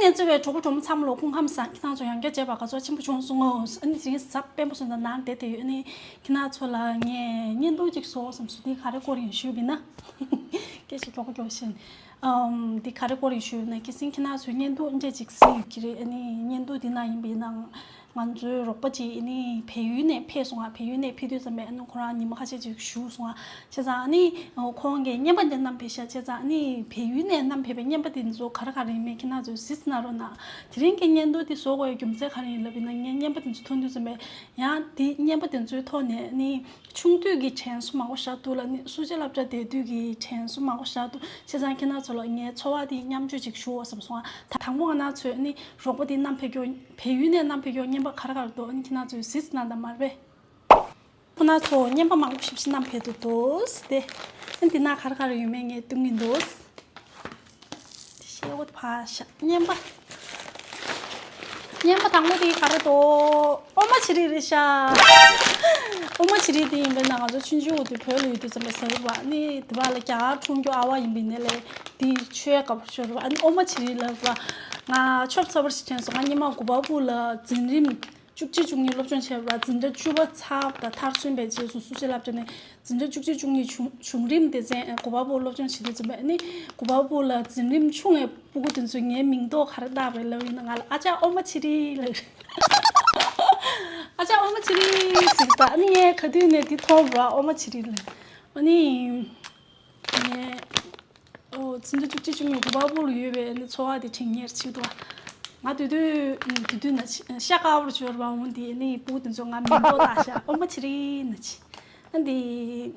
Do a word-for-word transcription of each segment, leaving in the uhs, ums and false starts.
བརྩེ་བའི་གྲོགས་པོ་གྲོགས་མོ་ཚང་མ་ལོ་སྐུ་ཁམས་བཟང་། ཁྱེད་རང་ཚོ་ཡང་བསྐྱར་མཇལ་བར་དགའ་ཚོར་ཆེན་པོ་བྱུང་སོང་ངོ་། ཨ་ནི་དེ་རིང་གཟའ་སྤེན་པ་སོང་ཙང་ནང་བསྡད་དེ་ཡོད། ཨ་ནི་ཁྱེད་རང་ཚོ་ལ་ངས་བརྙན་ཐུང་ཅིག་བཟོ་བསམ་སོང་། དེ་ག་རེ་སྐོར་ཡིན་ཞུས་པ་ཡིན་ན། སྐད་ཆ་མགྱོགས་པོ་མགྱོགས་པོ་བཤད། ཨམ། འདི་ག་རེ་སྐོར་ཡིན་ཞུས་ན། ཁ་སང་ཁྱེད་རང་ཚོས་བརྙན་ཐུང་འདྲ་ཅིག་གཟིགས་ཡོད་ཀྱི་རེད། ཨ་ནི་བརྙན་ཐུང་འདི་ནང་ཡིན་པ་ཡིན་ན། ང་ཚོའི་རོགས་པ་ཅིག་ཨ་ནི་བལ་ཡུལ་ནས་ཕེབས་སོང་ང་། བལ་ཡུལ་ནས་ཕེབས་དུས་ཙམ་པས་ཨ་ནི་ཁོ་རང་ཉི་མ་ཁ་ཤས་ཅིག་བཞུགས་སོང་ང་། བྱས་ཙང་ཨ་ནི་ཁོང་གིས་རྔན་པ་འདི་བསྣམས་ཕེབས་ཤག་བྱས་ཙང་ཨ་ནི་བལ་ཡུལ་ནས་བསྣམས་ཕེབས་པའི་རྔན་པ་འདི་ཚོ་ག་རེ་ག་རེ་ཡིན་མིན་ཁྱེད་རང་ཚོས་གཟིགས་གནང་རོགས་གནང་། དེ་རིང་གི་བརྙན་ཐུང་འདི་བཟོ་དགོས་ཡའི་རྒྱུ་མཚན་ག་རེ་ཡིན་ལབ་ཡིན་ན། ངས་རྔན་པ་འདི་ཚོ་མཐོང་དུས་ཙམ་པས། ཡང་དེ་རྔན་པ་དེ་ཚོའི་ཐོག་ནས་ནི་ཆུང་དུས་ཀྱི་དྲན་གསོ་མང་པོ་བཞག་འདུག་ལ། ནི་སུ་ཇཱ་སློབ་གྲྭ་བསྡད་དུས་ཀྱི་དྲན་གསོ་མང་པོ་བཞག་འདུག་བྱས་ཙང་ཁྱེད་རང་ཚོ་ལ་ངའི་ཚོར་བ་དེ་མཉམ་སྤྱོད་ཅིག་ཞུ་འོ་བསམ་སོང་ང་། ད་དང་པོ་ང་རང་ཚོས་ནི་རོགས་པ་དེ་བསྣམས་ཕེབས་རྒྱུ། བལ་ཡུལ་ནས་བསྣམས་ཕེབས་རྒྱུ་རྔན་པ་ག་རེ་ག་རེ་འདུག་ཨ་ནི་ཁྱེད་རང་ཚོས་གཟིགས་གནང་དང་མ་རེད་པས། ཁོ་ན་ཚོ་རྔན་པ་མང་པོ་ཞིབ་ཞིབ་བསྣམས་ཕེབས་འདུག་དོ་ཟེར་ཏེ། ཨ་ནི་འདི་ན་ག་རེ་ག་རེ་ཡོད་མེད་ངས་སྟོན་གྱིན་འདུག་དེ་ཤེལ་སྒོ་དེ་ཕར་བཞག་རྔན་པ། རྔན་པ་དང་པོ་དེ་ག་རེ་འདུག་ཨོ་མ་ཆི་རི་རེད་ཤག་ཨོ་མ་ཆི་རི་དེ་ཡིན་པས་ན་ང་ཚོ་ཆུང་ཆུང་འོ་དེ་བོད་ལ་ཡོད་དུས་ཙམ་པ་ཟ་གི་རེད་པ། ཨ་ནི་དེ་བ་ལ་རྒྱ་གར་འཁྲུངས་རྒྱུ་ཨ་བ་ཡིན་པའི་ནས་ལས་དེ་ཆོས་དགའ་པོ་ཤོར་བ། ཨ་ནི་ཨོ་མ་ཆི་རི་ལབ་པ། ང་ཆོབ་ཚ་བར་ཞིག་དྲན་སོང་། ང་སྔོན་མ་གོ་པལ་པུར་ལ་འཛིན་རིམ་བཅུ་གཅིག་བཅུ་གཉིས་སློབ་སྦྱོང་བྱས་པ། འཛིན་གྲྭ་བཅུ་པ་ཚར་བ་དང་མཐར་སོན་པའི་རྗེས་སུ་སུ་ཇཱ་སློབ་གྲྭ་ནས་འཛིན་གྲྭ་བཅུ་གཅིག་བཅུ་གཉིས་བྱུང་བྱུང་རིམ་སྡེ་ཚན་གོ་པལ་པུར་སློབ་སྦྱོང་བྱེད་དུས་ཙམ་པ། ཨ་ནི་གོ་པལ་པུར་ལ་འཛིན་རིམ་ཆུང་བའི་སྤུ་གུ་དེ་ཚོས་ངའི་མིང་འདོགས་ག་རེ་བཏགས་པ་རེད་ལབ་ཡིན་ན། ང་ལ་ཨ་ཅག་ཨོ་མ་ཆི་རི་ལབ། ཨ་ཅག་ཨོ་མ་ཆི་རི་ཟེར་གི་འདུག་ཨ་ནི་ངས་ག་དུས་ནས་འདི་མཐོང་བ། ཨོ་མ་ཆི་རི་ལབ། ཨ་ནི་ངས། ཨོ། འཛིན་གྲྭ་བཅུ་གཅིག་བཅུ་གཉིས་གོ་པལ་པུར་ལ་ཡོད་པའི་ནི་ཚོར་བ་དེ་དྲན་ཉེར་གཅིག་འདུག་ང་དེ་དུས་དེ་དུས་ན་ཤ་དཀར་པོར་གྱུར་པ་འོང་དེ་ནི་སྤུ་གུ་དེ་ཚོ་ང་མིང་འདོགས་བཏགས་ཤག་ཨོ་མ་ཆི་རི་ན་ཆི། ཨ་འདི།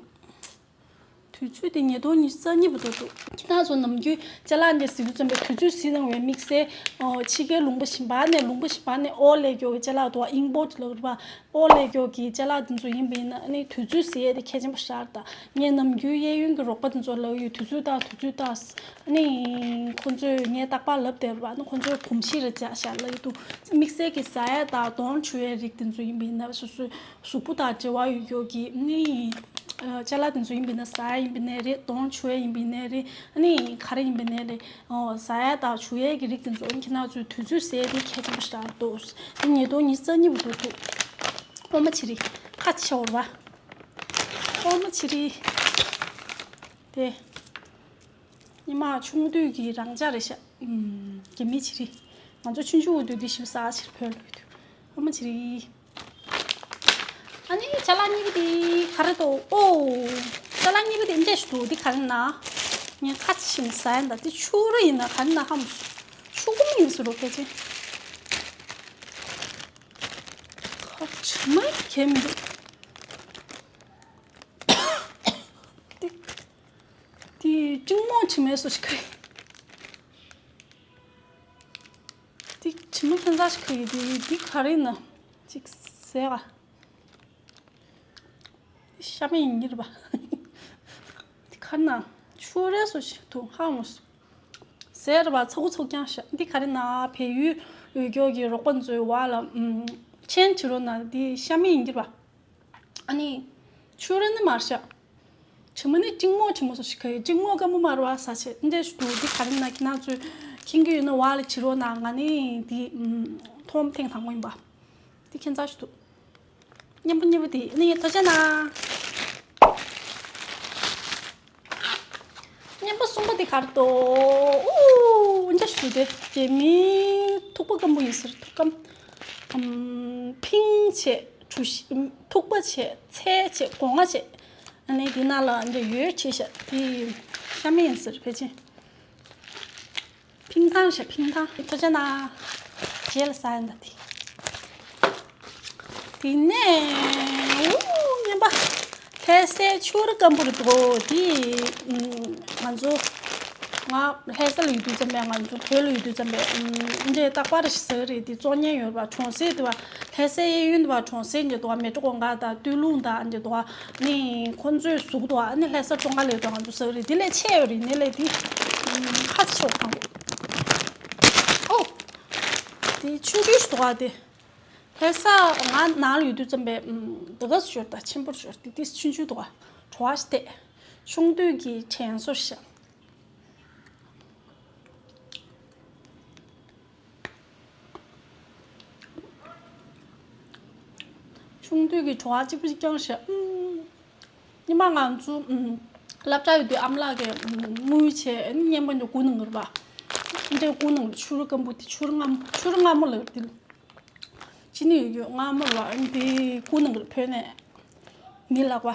དུས་ཚོད་དེ་ཉིས་སྟོང་ཉི་ཤུ་རྩ་གཉིས་པ་དུ་འདུག་ཁྱེད་རང་ཚོ་ནམ་རྒྱུན་ཅ་ལག་འདི་གཟིགས་དུས་ཙམ་པའི་དུས་ཚོད་གཟིགས་གནང་བའི་དམིགས་བསལ། ཨོ། ཕྱི་རྒྱལ་ལུང་པ་གཞན་པ་ནས་ལུང་པ་གཞན་པ་ནས་ཨོ་ལས་ཀྱོ་གི་ཅ་ལག་འདུག་ཨིམ་པོར་ཊི་ལབ་རེད་པ། ཨོ་ལས་ཀྱོ་གི་ཅ་ལག་དེ་ཚོ་ཡིན་པ་ཡིན་ན་ཨ་ནི་དུས་ཚོད་ཟེར་ཡས་དེ་གལ་ཆེན་པོ་ཞིག་རེད། ད་ངས་ནམ་རྒྱུན་གཡས་གཡོན་གྱི་རོགས་པ་དེ་ཚོ་ལབ་ཡོད། དུས་ཚོད་ལྟ། དུས་ཚོད་ལྟ། ཨ་ནི་ཁོ་ཚོས་ངས་རྟག་པར་ལབ་བསྡད་པ། ཨ་ནི་ཁོ་ཚོས་གོམས་གཤིས་རེ་བྱས་ཤག་ལབ་ཀྱི་འདུག་དམིགས་བསལ་གྱི་ཟ་ཡས་དང་གདོང་བྱུག་ཡས་རིགས་དེ་ཚོ་ཡིན་པ་ཡིན་ན། སོ་སོའི་གཟུགས་པོ་དང་འབྲེལ་བ་ཡོད་ཀྱོ་གི་ཨ་ནི་ཅ་ལག་དེ་ཚོ་ཡིན་པ་ཡིན་ན། ཟ་ཡས་ཡིན་པ་ཡིན་ནའི་རེད། གདོང་བྱུག་ཡས་ཡིན་པ་ཡིན་ནའི་རེད། ཨ་ནི་ག་རེ་ཡིན་པ་ཡིན་ནའི་རེད། ཨོ། ཟ་ཡས་དང་བྱུག་ཡས་ཀྱི་རིགས་དེ་ཚོ་ཁྱེད་རང་ཚོའི་དུས་ཚོད་ཟེར་དེ་གལ་ཆེན་པོ་ཞིག་རེད་འདུག་ཉིས་སྟོང་ཉི་ཤུ་རྩ་གཉིས་པ་དུ་འདུག་ཨོ་མ་ཆི་རི། ཁ་ཆེ་བོར་བ། ཨོ་མ་ཆི་རི། དེ། ཉི་མ་ཆུང་དུས་ཀྱི་རང་འཇགས་རེད་ཤག་ཨུམ། རྒྱ་མི་ཆི་རི། ང་ཚོ་ཆུང་ཆུང་འོ་དུས་འདི་ཞིབ་ས་ཆེར་ཕོལ་ལོས་འདུག་ཨོ་མ་ཆི་རི། ཨ་ནི་ཅ་ལག་གཉིས་པ་དེ་ག་རེ་འདུག་ཨོ། ཅ་ལག་གཉིས་པ་དེ་འདྲས་ཞིག་འདུག་འདི་ག་རེ་ན། ངས་ཁ་ཕྱིན་ཟ་ཡ་འདྲ། འདི་ཕྱུ་ར་ཡིན་ན་ག་རེ་ན་ཧ་མ་སོང་། ཕྱུ་གུ་མ་ཡིན་ས་རོ་ཕལ་ཆེར། ཁ་ཕྱི་མ་གས་མི་འདུག་འདི་འདི་གཅིག་མོ་ཕྱི་མའི་སོ་ཞིག་ག་ཡིན། འདི་ཕྱི་མ་ཁྱད་མཚར་ཞིག་ག་ཡིན། འདི་འདི་ག་རེ་ཡིན་ན། ཅིག་ཟས་ག་ཤ་མེད་ཡིན་གྱི་རེད་པ། འདི་ག་རེ་ན། ཕྱུ་རའི་སོ་ཞིག་འདུག་ཧ་མ་སོང་། ཟས་རེད་པ། ཚ་ཁུ་ཚ་ཁུ་རྐྱང་ཤག་འདི་ག་རེ་ན། བལ་ཡུལ་ཡུལ་སྐྱོར་གྱི་རོགས་པ་ཚོའི་བར་ལ་ཨམ། མཆན་བྲིས་རོགས་གནང་། འདི་ཤ་མེད་ཡིན་གྱི་རེད་པ། ཨ་ནི། ཕྱུ་ར་ནི་མ་རེད་ཤག་ཕྱི་མ་ནི་གཅིག་མོ་གཅིག་མོ་སོ་ཞིག་ག་ཡིན། གཅིག་མོ་སྐམ་པོ་མ་རེད་པ། ཟ་ཆེད་འདྲས་ཞིག་འདུག་འདི་ག་རེ་ན། ཁྱེད་རང་ཚོས་མཁྱེན་གྱི་ཡོད་ན་བར་ལ་བྲིས་རོགས་གནང་། ང་ནི་འདི་ཨམ། མཐོང་ཐེངས་དང་པོ་ཡིན་པ། འདི་ཁྱད་མཚར་ཞིག་འདུག་རྔན་པ་གཉིས་པ་དེ་ནི་ཐུགས་རྗེ་གནང་། རྔན་པ་གསུམ་པ་དེ་ག་རེ་འདུག་ཨུ། འདྲ་ཞིག་འདུག་དེ་རྒྱ་མིའི་ཐུག་པ་སྐམ་པོ་ཡིན་ཟེར། ཐུག་སྐམ། ཨམ། ཕིང་བྱས། གྲུ་བཞི། ཐུག་པ་བྱས། ཚལ་བྱས། སྒོ་ང་བྱས། ཨ་ནི་འདི་ནང་ལ་འདི་ཡོད་བྱས་ཤག་དེ་ཤ་མེད་ཡིན་ཟེར་ཕལ་ཆེར། ཕིང་ཐང་ཤ། ཕིང་ཐང་། ཐུགས་རྗེ་གནང་། རྗེས་ལ་ཟ་ཡ་འདྲ་དེ། དེ་ནས། ཨུ། རྔན་པ། ལྷ་སའི་ཕྱུ་ར་སྐམ་པོ་རེད་འདུག་དེ། ཨུམ། ང་ཚོ། ང་ལྷ་ས་ལ་ཡོད་དུས་ཙམ་པས། ང་ཚོ་བོད་ལ་ཡོད་དུས་ཙམ་པས། ཨུམ། འདྲས་རྟག་པར་ཞིག་ཟ་གི་རེད། དེ་གཙོ་གཉེར་ཡོད་པ། གྲོང་གསེབ་དེ་བ། ལྷ་སའི་གཡས་གཡོན་དུ་བ་གྲོང་གསེབ་འདི་དུ་བ། མལ་གྲོ་གུང་དཀར་དང་སྟོད་ལུང་དང་འདི་དུ་བ། ནི་ཁོ་ཚོས་གཟུགས་དུ་བ། ནི་ལྷ་ས་ཀྲོང་ཁ་ལས་དུ་ང་ཚོ་ཟ་གི་རེད། དེ་ལས་ཆེ་ཡོད་རེད། ནི་ལས་དེ་ཧ་ཆེ་བ་དང་། ཨོ། དེ་ཆུང་ཆུང་ཞིག་དུ་བ་དེ། ལྷ་ས་ང་ནང་ལ་ཡོད་དུས་ཙམ་པས། དེ་ག་སུ་ཤོར་ད་ཆེན་པོར་ཤོར། དེ་དེ་ཆུང་ཆུང་དུ་བ། བྲོ་བ་ཞིག་བལྟས། ཆུང་དུས་ཀྱི་དྲན་གསོ་ཞིག་ཆུང་དུས་ཀྱི་བྲོ་བ་གཅིག་པུ་གཅིག་རྐྱང་བཞག་ཨུམ། ཉི་མ་ང་ཚོ་ཨུམ། སློབ་གྲྭ་ཡོད་དུས་ཨ་མ་ལགས་ཀྱིས་ཨུམ། དངུལ་བྱས་ཨ་ནི་བརྙན་པ་འདི་སྒུག་གནང་གི་རེད་པ། འདི་སྒུག་གནང་གི་ཆུ་རུ་སྐམ་པོ་དེ་ཆུ་རུ་མངར་མོ་ཆུ་རུ་མངར་མོ་ལབ་དེ། ཅི་ནས་ཡོད་ཡོད་མངར་མོ་རེད་པ། ཨ་ནི་དེ་སྒུག་གནང་གི་རེད་བོད་ནས། མི་ལག་པ།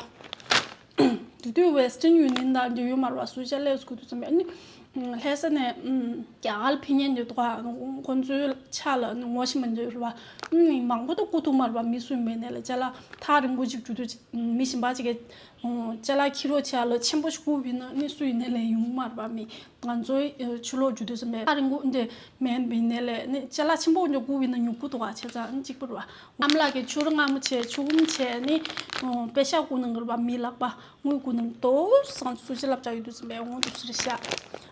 དེ་དུས་Western Union དང་འབྲེལ་ཡོད་མ་རེད་པ། སུ་ཅ་ལག་སྒུག་དུས་ཙམ་པས་ཨ་ནི། ལྷ་ས་ནས་ཨུམ། རྒྱ་གར་ཕེབས་མཁན་འདི་དག་ཁོང་ཚོའི་ཕྱག་ལ་ངོ་ཤེས་མི་འདུག་རེད་པ། ཨུམ། མང་པོ་དང་སྒུག་ཐུབ་མ་རེད་པ། མི་སུ་མེད་ནས་ལ་ཅ་ལག་ཐག་རིང་པོ་ཅིག་འགྲོ་དུས་མི་གཞན་པ་ཅིག་གིས་ཅ་ལག་འཁྱེར་རོགས་བྱས་ལ་ཆེན་པོ་ཞིག་སྒུག་པ་ཡིན་ན་ཨ་ནི་སུ་ཡིན་ནའི་ལེན་ཡོང་མ་རེད་པ། མི་ང་ཚོའི་ཕྱི་ལོགས་འགྲོ་དུས་ཙམ་པས་ཐག་རིང་པོ་འདི་མེད་པ་ཡིན་ནའི་ལས་ཨ་ནི་ཅ་ལག་ཆེན་པོ་འདི་སྒུག་པ་ཡིན་ན་ཉོ་དགོས་འདུག་ག་བྱས་ཙང་ཨ་ནི་གཅིག་པ་རེད་པ། ཨ་མ་ལགས་ཀྱིས་ཆུ་རུ་མངར་མོ་བྱས་ཆུ་བུམ་བྱས་ནི། ཨོ། པེ་ཤག་སྒུག་གནང་གི་རེད་པ། མི་ལག་པ་དངུལ་སྒུག་གནང་དོ་སང་སུ་ཅི་ལབ་བྱ་ཡོད་དུས་ཙམ་པས་འོང་དུས་ཟེར་ཤག་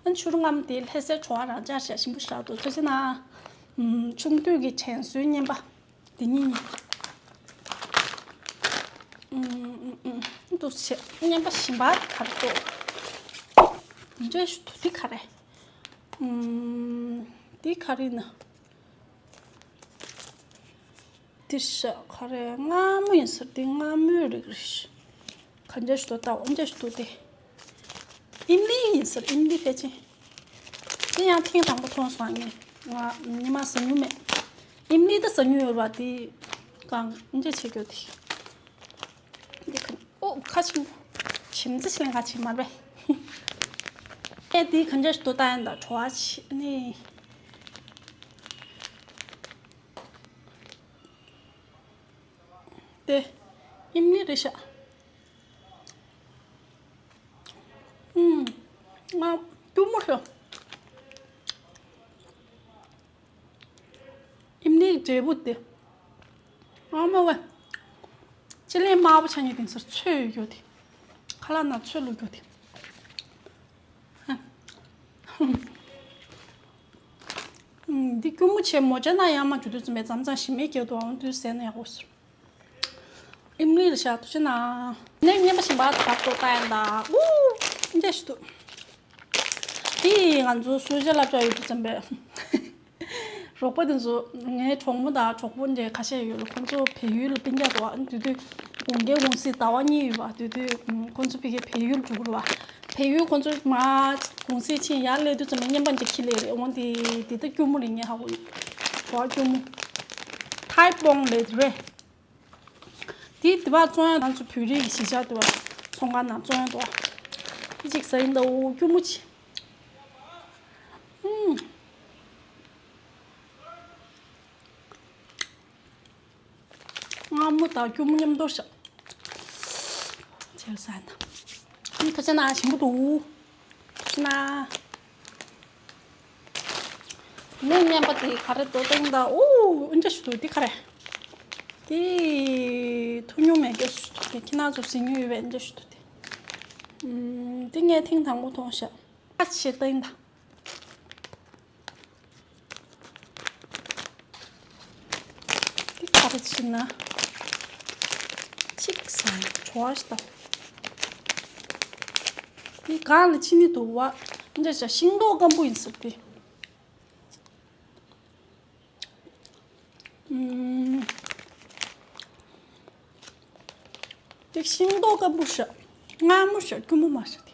ཨ་ཆུ་རུ་མངར་མོ་དེ་ལྷ་སའི་བྲོ་བ་རང་འཇགས་ཤག་ཞིམ་པོ་ཞེ་དྲག་འདུག་ཐུགས་རྗེ་གནང་། ཨུམ། ཆུང་དུས་ཀྱི་དྲན་གསོའི་བརྙན་པ་དེ་གཉིས་གཉིས། ཨུམ་ཨུམ་ཨུམ། འདུག་བྱས་བརྙན་པ་གཞན་པ་ག་རེ་འདུག་འདྲ་ཞིག་འདུག་འདི་ག་རེ། ཨུམ། འདི་ག་རེ་ཡིན་ན། འདི་ཤ་ག་རེ་མངར་མོ་ཡིན་ཟེར། འདི་མངར་མོའི་རིགས་རེད། ག་འདྲ་ཞིག་འདུག་ལྟ་འོ་འདྲ་ཞིག་འདུག་སྟེ། ཨིམ་ལི་ཡིན་ཟེར། ཨིམ་ལི་ཕལ་ཆེར། འདི་ཡང་ཐེངས་དང་པོ་མཐོང་སོང་ངས། ང་ཉི་མ་ཟ་མྱོང་མེད། ཨིམ་ལི་ད་ཟ་མྱོང་ཡོད་རེད་པ། འདི་གང་འདྲ་བྱེད་རྒྱུ་དེ། འདི་ག་ཨོ་ཁ་ཆེན་པོ། ཁྱིམ་མཚེས་ཤིག་ལ་ཁ་ཆེ་མ་རེད་པས། ཨེ་འདི་ག་འདྲ་ཞིག་འདུག་ལྟ་ཡིན་ད་བྲོ་བ་ཆེ་ནི། དེ། ཨིམ་ལི་རེད་ཤག་ཨུམ། ང་སྐྱུར་མོ་ཤོག་ཨིམ་ལིའི་འབྲས་བུ་དེ། ཨ་མ་བས། ཅི་ལེན་དམར་པོ་ཆ་ཉེ་དེང་སར་ཚོད་ཡོད་རྒྱུ་དེ། ཁ་ལག་ནང་ཚོད་བླུགས་རྒྱུ་དེ། ཧ། འདི་སྐྱུར་མོ་བྱས་མོ་ཅག་ན་ཡང་མ་འཇུ་དུས་ཙམ་པས་མཚམས་མཚམས་ཞིམ་མེད་སྐྱེ་དུ་འོང་དུས་ཟས་ན་ཡག་པོ་ཟེར། ཨིམ་ལི་རེད་ཤག་ཐུགས་རྗེ་གནང་། ནས་བརྙན་པ་ཞིམ་པ་དག་ཏུ་ལྟ་ཡང་ད། ཨུ། འདྲ་ཞིག་འདུག་དེ་ང་ཚོ་སུ་ཇ་སློབ་གྲྭ་ཡོད་དུས་ཙམ་པས། རོགས་པ་དེ་ཚོ་ངའི་གྲོགས་མོ་དང་གྲོགས་པོ་འདྲ་ཁ་ཤས་ཡོད་རེད། ཁོང་ཚོ་བལ་ཡུལ་ལ་སྤུན་ཀྱག་འདུག་ཨ་དེ་དུས་དགུན་ཁའི་གུང་སེང་ཟླ་བ་གཉིས་ཡོད་པ། དེ་དུས་ཁོང་ཚོ་ཕ་གིར་བལ་ཡུལ་འགྲོ་གི་རེད་པ། བལ་ཡུལ་ཁོང་ཚོ་མར་གུང་སེང་ཕྱིན་ཡར་སླེབས་དུས་ཙམ་པ་བརྙན་པ་འདི་ཁྱི་ལས་རེད་འོང་དེ། དེ་ད་སྐྱུར་མོ་རེད། ངས་ཧ་གོ་ཡོད། གྲོགས་སྐྱུར་མོ། ཐའི་པོང་ལས་རེད། དེ་དེ་བ་བཙོང་ཡ་ང་ཚོ་བོད་རིགས་ཀྱི་གཞིས་ཆགས་དེ་བ་ཚོང་ཁང་ནང་བཙོང་ཡ་འདུག་དེ་གཅིག་ཟ་ཡིན་ད། འོ་སྐྱུར་མོ་ཆེ། ཨུམ། མངར་མོ་དང་སྐྱུར་མོ་མཉམ་དུ་བཞག་བྱས་ཟ་ཡིན་ད། ཨུམ། ཐུགས་རྗེ་གནང་། ཞིམ་པོ་འདུག་ཐུགས་རྗེ་གནང་། ནས་བརྙན་པ་དེ་ག་རེ་འདུག་སྟེང་ད། ཨོ་འདྲ་ཞིག་འདུག་དེ་ག་རེ། དེ་ཐུག་མྱོང་མེད་སྐྱོ་ཞིག་འདུག་དེ་ཁྱེད་རང་ཚོ་ཟིན་མྱོང་ཡོད་པས་འདྲ་ཞིག་འདུག་དེ། ཨུམ། དེ་ངས་ཐེངས་དང་པོ་མཐོང་ཤག་ཨ་ཆེ་སྟེང་ད། དེ་ག་རེ་བྱེད་ན། གཅིག་ཟ་ཡིན་བྲོ་བ་ཞིག་དང་། དེ་གང་ལ་ཕྱིན་ནི་འདུག་བ། འདྲ་ཞག་ཤིང་ཏོག་སྐམ་པོ་ཡིན་ཟེར་དེ། ཨུམ། དེ་ཤིང་ཏོག་སྐམ་པོ་ཞིག་མངར་མོ་ཞིག་སྐྱུར་མོ་མ་ཞིག་དེ།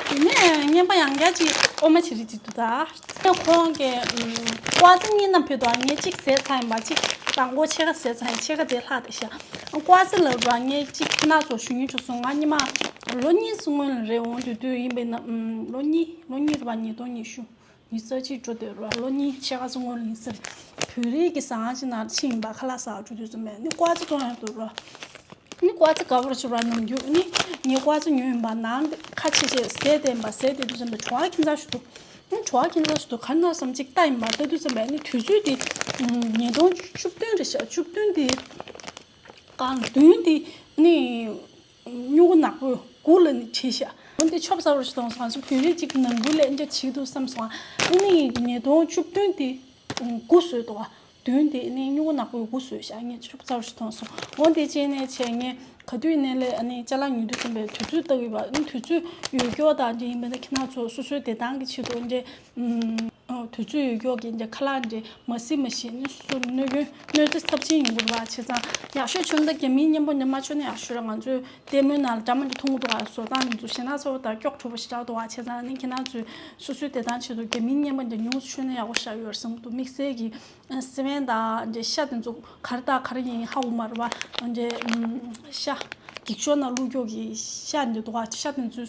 དེ་ནས་བརྙན་པ་ཡང་བསྐྱར་ཅིག་ཨོ་མ་བྱེད་རིགས་ཅིག་འདུག་ད། ཁོང་གིས་ཨུམ། ཀོ་ཙི་གཉིས་ནང་ཕེབས་འདུག་ངས་གཅིག་ཟས་ཚར་ཡིན་པ། གཅིག་དང་པོ་ཕྱེད་ཀ་ཟས་ཚར་ཡིན། ཕྱེད་ཀ་དེ་ལྷག་བསྡད་ཤག་ཀོ་ཙི་ལབ་ར་ངས་གཅིག་ཁྱེད་རང་ཚོ་ཞུ་སྙིང་བྲོ་སོང་། ང་སྔོན་མ་ལོ་གཉིས་སྔོན་ལ་རེད་འོང་དུས་དུས་ཡིན་པས་ན། ཨུམ། ལོ་གཉིས་ལོ་གཉིས་རེད་པ། ཉིས་སྟོང་ཉི་ཤུ། ཉི་ཤུ་རྩ་གཅིག་འགྲོ་སྡོད་ར། ལོ་གཉིས་ཕྱེད་ཀ་ཙམ་སྔོན་ལ་ཡིན་ཟེར། བོད་རིགས་ཀྱི་ཟ་ཁང་ཅིག་ནང་ཕྱིན་ཡིན་པ། ཁ་ལག་ཟ་འགྲོ་དུས་ཙམ་པས་ནི་ཀོ་ཙི་བཙོང་ཡ་འདུག་ར། ནི་ཀོ་ཙི་དགའ་པོ་ར་ཆུ་ར་ནམ་རྒྱུན་ནི་ངས་ཀོ་ཙི་ཉོས་ཡིན་པ། ནང་ཁ་ཕྱེ་བྱས་ཟས་བསྟན་པ། ཟས་བསྟན་དུས་ཙམ་པས་བྲོ་བ་ཁྱིམ་ཚང་ཞིག་འདུག་ནི་བྲོ་བ་ཁྱིམ་ཚང་ཞིག་འདུག་ག་ན་བསམ་གཅིག་ལྟ་ཡིན་པ། ལྟ་དུས་ཙམ་པས་ནི་དུས་ཚོད་དེ་ཉིས་སྟོང་བཅུ་བདུན་རེད་ཤག་བཅུ་བདུན་དེ་གང་བདུན་དེ་ནི། སྨྱུ་གུ་ནག་པོའི་གུ་ལ་ནི་བྲིས་ཤག་འོན་ཏེ་ཆོབ་ཚ་བོ་ཞིག་མཐོང་སོང་། ང་ཚོ་བོད་རིགས་གཅིག་ནང་ཁུལ་ལ་འདི་འདྲ་བྱེད་འདུག་བསམ་སོང་། ཨ་ནི་ཉིས་སྟོང་བཅུ་བདུན་དེ་གུ་བཟོས་འདུག་དུས་དེ་ནི་སྨྱུ་གུ་ནག་པོའི་གུ་བཟོས་ཤག་ངས་ཆོབ་ཚ་བོ་ཞིག་མཐོང་སོང་། འོན་ཏེ་ཅེས་ནས་བྱས་ངས་ག་དུས་ནས་ལས་ཨ་ནི་ཅ་ལག་ཉོ་དུས་ཙམ་པའི་དུས་ཚོད་ལྟ་གི་ཡོད་པ། ཨ་ནི་དུས་ཚོད་ཡོད་སྐྱོ་དང་འདྲ་ཡིན་པ་ན་ཁྱེད་རང་ཚོ་སོ་སོའི་བདེ་ཐང་གི་ཆེད་དུ་འདྲ། ཨུམ། དུས་ཚོད་ཡོད་ཀྱོག་གི་འདི་ཁ་ལག་འདི་མ་སྲིད་མ་ཤི་ནི་སོ་སོ་གནོད་སྐྱོན་གནོད་འཚེ་ཚབས་ཆེན་ཡིན་དགོས་པ་བྱས་ཙང་ཡག་ཤོས་བྱུང་ད་རྒྱ་མིའི་མཉེན་པ་འདི་མ་མཆོད་ན་ཡག་ཤོས་ར། ང་ཚོས་ལྟད་མོའི་ནང་ལ་འདྲ་མ་འདྲ་མཐོང་གི་འདུག་ག་བཟོ་སྟངས་འདི་ཚོ་ཞེ་ན་ཚོར་དང་སྐྱོག་གྲུབ་པ་ཞིག་རག་འདུག་བ་བྱས་ཙང་ནི་ཁྱེད་རང་ཚོས་སོ་སོའི་བདེ་ཐང་ཆེད་དུ་རྒྱ་མིའི་མཉེན་པ་འདི་ཉུང་སུ་མཆོད་ན་ཡག་པོ་ཞིག་རག་ཡོད་རེད་བསམ་གི་འདུག་དམིགས་བསལ་གྱི་སི་ཝན་དང་འདི་ཤ་དེ་ཚོ་ག་རེ་དང་ག་རེ་ཡིན་ཧ་གོ་མ་རེད་པ། འདི་ཤ་འགྱིག་ཤོག་ནང་བླུགས་ཀྱོག་གི་ཤ་འདི་འདུག་ག་ཤ་དེ་ཚོ་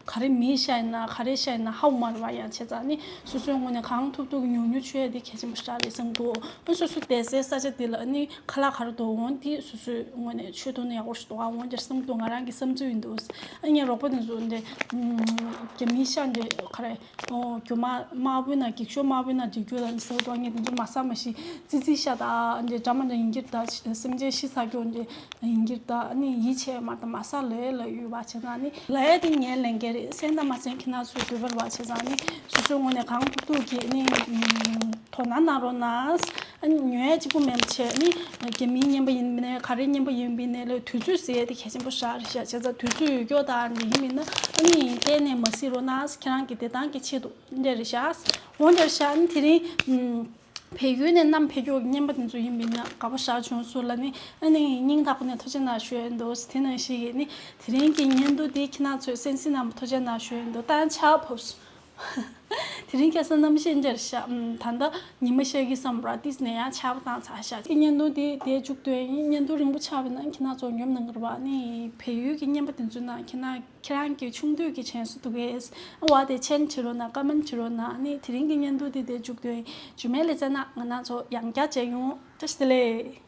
ག་རེ་མིའི་ཤ་ཡིན་ན་ག་རེ་ཤ་ཡིན་ན་ཧ་གོ་མ་རེད་པ། ཡང་བྱས་ཙང་ནི་སོ་སོའི་ངོས་ནས་གང་ཐུབ་ཐུབ་ཉུང་ཉུང་མཆོད་ཡ་དེ་གལ་ཆེན་པོ་ཞིག་རེད་བསམ་གི་འདུག་ཨ་སོ་སོ་བསྡད་སའི་ས་ཆ་དེ་ལ་ནི་ཁ་ལག་ག་རེ་འདུག་འོ་དེ་སོ་སོའི་ངོས་ནས་མཆོད་ཐུབ་ན་ཡག་པོ་ཞིག་འདུག་འོ་འདིར་བསམ་གི་འདུག་ང་རང་གི་བསམ་ཚུལ་ཡིན་འདུག་ཨ་ངའི་རོགས་པ་དེ་ཚོ་འདི་རྒྱ་མིའི་ཤ་འདི་ག་རེ། ཨོ། རྒྱུ་མ་དམར་པོའི་ནང་འགྱིག་ཤོག་དམར་པོའི་ནང་འགྱིག་རྒྱུ་ལ་ནི་ཟེར་བ་ངས་དེ་ཚོ་མ་ཟ་མ་ཤི། ཙི་ཙི་ཤ་དང་འདྲེ་འདྲ་མ་འདྲ་ཡིན་གྱི་རེད་ད། སེམས་ཅན་ཤི་ཚར་རྒྱུ་འདྲེ་ཡིན་གྱི་རེད་ད། ཨ་ནི་ཡིད་ཆེས་མ་དང་མ་ཟ་ལོས་ལ་ཡོད་བ་བྱས་ཙང་ནི་ལ་ཡ་དེ་ངའི་ལས་འགན་རེད། སེམས་དང་མ་སེམས་ཁྱེད་རང་ཚོའི་འདོད་པ་རེད་བ་བྱས་ཙང་ནི་སོ་སོའི་ངོས་ནས་གང་ཐུབ་ཐུབ་ཀྱིས་ནི་དོ་སྣང་གནང་རོགས་གནང་། ཨ་ནི་ཉོ་ཡ་གཅིག་པུ་མེད་པ་བྱས་ནི་རྒྱ་མིའི་མཉེན་པ་ཡིན་པ་ནས་ག་རེའི་མཉེན་པ་ཡིན་པ་ནས་ལས་དུས་ཚོད་ཟེར་ཡ་དེ་གལ་ཆེན་པོ་ཞིག་རེད་ཤག་བྱས་ཙང་དུས་ཚོད་ཡོད་ཀྱོག་དང་འདི་ཡིན་མིན་ན་ཨ་ནི་གཏན་ནས་མ་སྲིད་རོགས་གནང་། ཁྱེད་རང་གི་བདེ་ཐང་གི་ཆེད་དུ། འདི་རེད་ཤག་འོ་འདི་རེད་ཤག་ཨ་ནི་དེ་རིང་ཨམ། བལ་ཡུལ་ནས་བསྣམས་ཕེབས་ཀྱོག་གི་བརྙན་པ་དེ་ཚོ་ཡིན་པ་ཡིན་ན་དགའ་པོ་ཞེ་དྲག་བྱུང་སོང་ལ་ནི་ཨ་ནི་སྙིང་ཐག་པ་ནས་ཐུགས་རྗེ་གནང་ཞུ་ཡ་ཡིན་འདུག་དེ་ནང་བཞིན་གྱི་ནི་དེ་རིང་གི་བརྙན་ཐུང་འདི་ཁྱེད་རང་ཚོས་གསན་གཟིགས་གནང་བར་ཐུགས་རྗེ་གནང་ཞུ་ཡ་ཡིན་འདུག་ད་ཆར་པ་ཕབ་སོང་། དེ་རིང་ཁ་སང་གནམ་གཤིས་འདི་རེད་ཤག་ཨམ། ད་ལྟ་ཉི་མ་ཤར་གྱི་བསམ་པ་ར་ཏིས་ནས་ཡང་ཆར་པ་བཏང་ཚར་ཤག་ཅིག་བརྙན་ཐུང་འདི་དེ་མཇུག་བསྡུ་ཡ་ཡིན། བརྙན་ཐུང་རིང་པོ་ཆགས་པ་ཡིན་ན་ཁྱེད་རང་ཚོ་ཉོབ་གནང་གི་རེད་པ། ཨ་ནི་བལ་ཡུལ་གྱི་བརྙན་པ་དེ་ཚོའི་ནང་ཁྱེད་རང་ཁྱེད་རང་གི་ཆུང་དུས་ཀྱི་དྲན་གསོ་འདུག་གས། ཨ་བ་དེ་མཆན་བྲིས་རོགས་གནང་། ཀ་མན་བྲིས་རོགས་གནང་། ཨ་ནི་དེ་རིང་གི་བརྙན་ཐུང་འདི་དེ་མཇུག་བསྡུ་ཡ་ཡིན། རྗེས་མའི་ལེ་ཚན་ནང་ང་རང་ཚོ་ཡང་བསྐྱར་མཇལ་ཡོང་། བཀྲ་ཤིས་བདེ་ལེགས།